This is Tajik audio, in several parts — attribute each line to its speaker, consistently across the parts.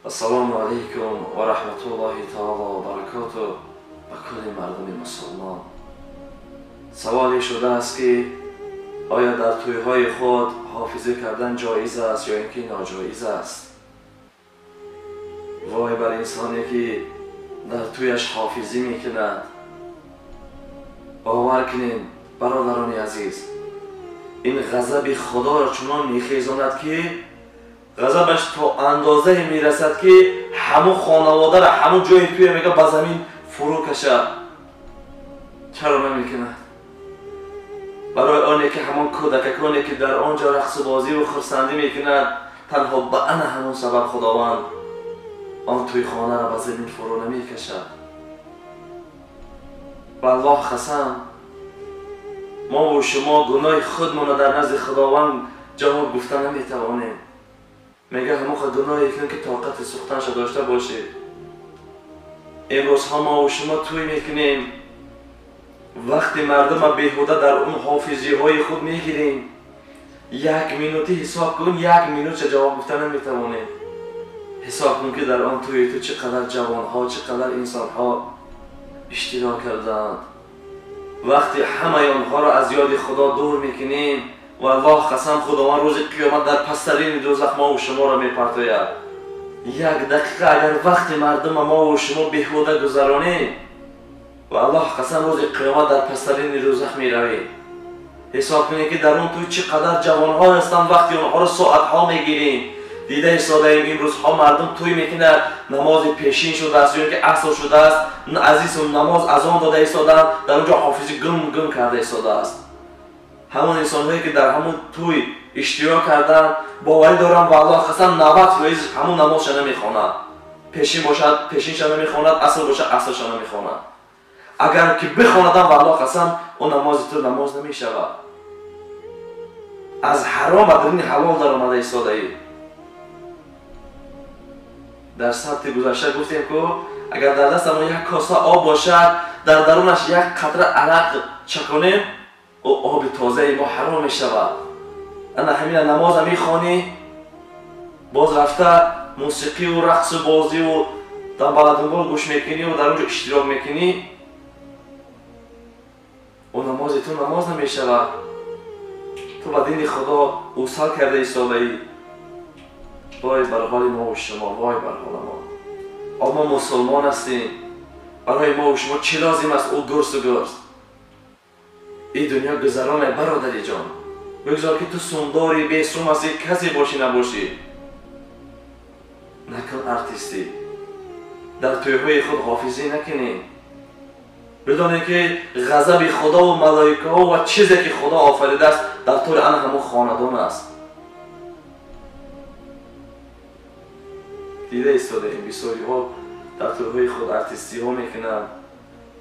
Speaker 1: Ассалому алайкум ва раҳматуллоҳи таоло ва баракоту ба кулли мардуми мусулмон. Саволе шудааст ки оё дар тӯйҳои худ ҳофизӣ кардан ҷоиз аст ё ин ки ноҷоиз аст? Вой бар инсоне ки дар тӯяш ҳофизӣ мекунад. Бовар кунед бародарони азиз, ин ғазаби худоро чунон мехезонад ки ғазабаш то андозае мерасад ки ҳамун хонаводаро ҳамун ҷои тӯя мега ба замин фурӯ кашад. Чаро намекунад? Барои оне ки ҳамон кӯдакаконе ки дар он ҷо рақсу бозиву хурсандӣ мекунад, танҳо ба ана ҳамон сабаб худованд он тӯйхонаро ба замин фурӯ намекашад. Ба Аллоҳ қасам, мо ву шумо гуноҳи худмонро дар назди худованд ҷавоб гуфта наметавонем. Мега ҳамон гуноҳе кун ки тоқати сӯхтанша дошта бошед. Имрӯзҳо мо ву шумо тӯй мекунем, вақти мардума беҳуда дар он ҳофизиҳои худ мегирем. Як минутӣ ҳисоб кун, як минутша ҷавоб гуфта наметавонем. Ҳисоб кун ки дар он тӯи ту чӣ қадар ҷавонҳо, чӣ қадар инсонҳо иштирок карданд. Вақти ҳамаи онҳоро аз ёди худо дур мекунем, ва Аллоҳ қасам, худованд рӯзи қиёмат дар пасттарини дӯзах мо ву шуморо мепартояд. Як дақиқа агар вақти мардума мо ву шумо беҳуда гузаронем, ва Аллоҳ қасам, рӯзи қиёмат дар пасттарини дӯзах меравем. Ҳисоб кунед ки дар он тӯй чӣ қадар ҷавонҳо ҳастанд, вақти онҳоро соатҳо мегирем. Дида истодаем имрӯзҳо мардум тӯй мекунад, намози пешин шудааст ё ин ки аср шудааст, азизу намоз азон дода истоданд, дар он ҷо ҳофизи гум гум карда истодааст. Ҳамон инсонҳое ки дар ҳамон тӯй иштирок карданд, боварӣ дорам ба Аллоҳ қасам, 90% ҳамон намозша намехонад. Пешин бошад пешинша намехонад, аср бошад асрша намехонад. Агар ки бихонадам, ба Аллоҳ қасам, он намози ту намоз намешавад. Аз ҳаром ба дарини ҳалол даромада истодаӣ. Дар сабти гузашта гуфтем ку агар дар дастамон як коса об бошад, дар дарунаш як қатра арақ чаконем, ӯ оби тозаи мо ҳаром мешавад. Ана ҳамина намоза мехонӣ, боз рафта мусиқиву рақсу бозиву дамбаладунбол гӯш мекуниву дар он ҷо иштирок мекунӣ, ӯ намози ту намоз намешавад. Ту ба дини худо усал карда истодаӣ. Вой бар ҳоли мо ву шумо, вой бар ҳоли мо. Мо мусулмон ҳастем, барои мо ву шумо чӣ лозим аст ӯ гурсу гурс? Ин дунё гузароне, бародари ҷон. Бигзор ки ту сумдорӣ, бесум ҳастӣ, касе бошӣ набошӣ, накун артистӣ. Дар тӯйҳои худ ҳофизӣ накунӣ. Бидонед ки ғазаби худову малоикаҳо ва чизе ки худо офаридааст дар тӯли ана ҳамон хонадон аст. Дида истодаем бисёриҳо дар тӯйҳои худ артистиҳо мекунанд,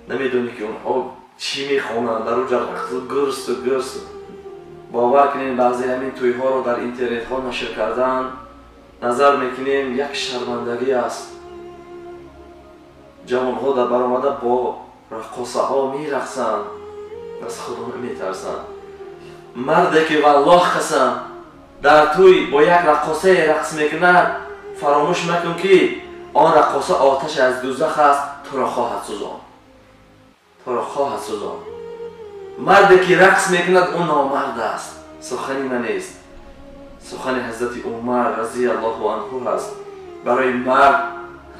Speaker 1: намедонӣ ки онҳо чӣ мехонанд, дар он ҷо рақсу гурсу гурс. Бовар кунед, баъзе ҳамин тӯйҳоро дар интернетҳо нашр кардан, назар мекунем, як шармандагӣ аст. Ҷавонҳо дар баромада бо раққосаҳо мерақсанд, аз худо наметарсанд. Марде ки валлоҳ қасам дар тӯй бо як раққосае рақс мекунад, фаромӯш макун ки он раққоса оташе аз дӯзах аст, туро хоҳад сӯзонд, туро хоҳад сӯзонд. Марде ки рақс мекунад, ӯ номард аст. Сухани ман нест, сухани ҳазрати Умар разияллоҳу анҳу аст. Барои мард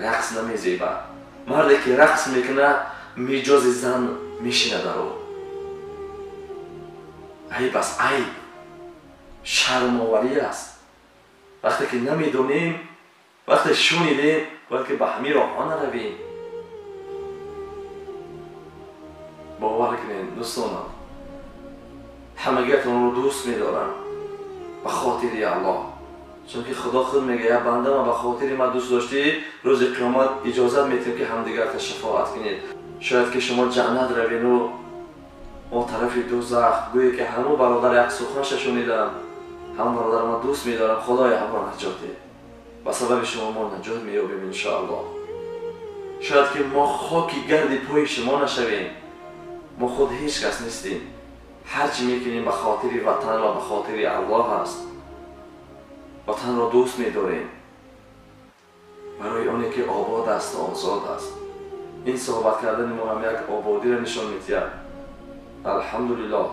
Speaker 1: рақс намезебад. Марде ки рақс мекунад, миҷози зан мешинад дар ӯ. Айб аст, айб, шармоварӣ аст. Вақте ки намедонем, вақте шунидем, бояд ки ба ҳамин роҳҳо наравем. Бовар кунед дӯстонам, ҳамагиятонро дӯст медорам ба хотири Аллоҳ, чунки худо худ мегӯяд: бандама, ба хотири ман дӯст доштӣ, рӯзи қиёмат иҷозат метиҳем ки ҳамдигарта шафоат кунед. Шояд ки шумо ҷаннат равену мо тарафи дӯзах, гӯе ки ҳамун бародар як суханша шунидам, ҳамун бародар ман дӯст медорам, худоя ҳамро наҷот деҳ. Ба сабаби шумо мо наҷот меёбем иншоаллоҳ. Шояд ки мо хоки гарди пои шумо нашавем, мо худ ҳеҷ кас нестем. Ҳар чӣ мекунем ба хотири ватан ва ба хотири Аллоҳ аст. Ватанро дӯст медорем. Барои оне ки обод аст ва озод аст. Ин суҳбат кардани мо ҳам як ободиро нишон медиҳад. Алҳамдулиллоҳ.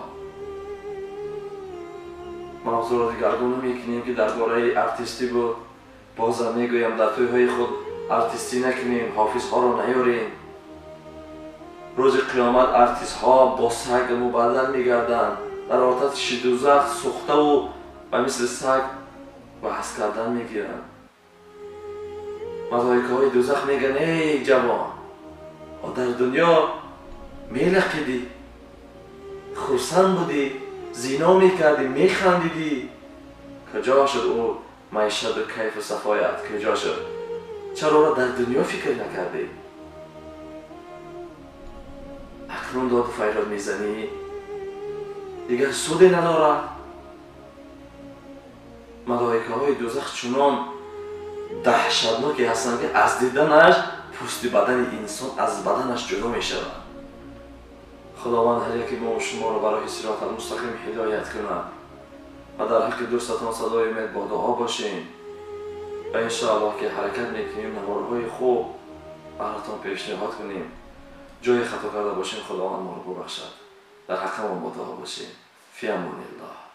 Speaker 1: Мавзӯъро дигаргун мекунем, ки дар бораи артистӣ буд. Бозам мегӯям, дар тӯйҳои худ артистӣ накунем, ҳофизҳоро наёрем. Рӯзи қиёмат артистҳо бо саг мубаддал мегарданд, дар оташи дӯзах сӯхтаву ба мисли саг баҳс кардан мегиранд. Малоикаҳои дӯзах мегӯянд: эй ҷавон, дар дунё мелақидӣ, хурсанд будӣ, зино мекардӣ, механдидӣ, куҷо шуд ӯ маишату кайфу сафоят? Куҷо шуд? Чаро ӯро дар дунё фикр накардӣ? Акнун доду фарёд мезанӣ, дигар суде надорад. Малоикаҳои дӯзах чунон даҳшатноке ҳастанд, ки аз диданаш пӯсти бадани инсон аз баданаш ҷудо мешавад. Худованд ҳар яке мо шуморо ба роҳи сироти мустақим ҳидоят кунад ва дар ҳаққи дӯстатон садои умед бо дуо бошем ва иншоаллоҳ ки ҳаракат мекунем наворҳои хуб баратон пешниҳод кунем. Ҷое хато карда бошем, Худованд моро бубахшад. Дар ҳаққамон бо дуо бошем. Фи амониллоҳ.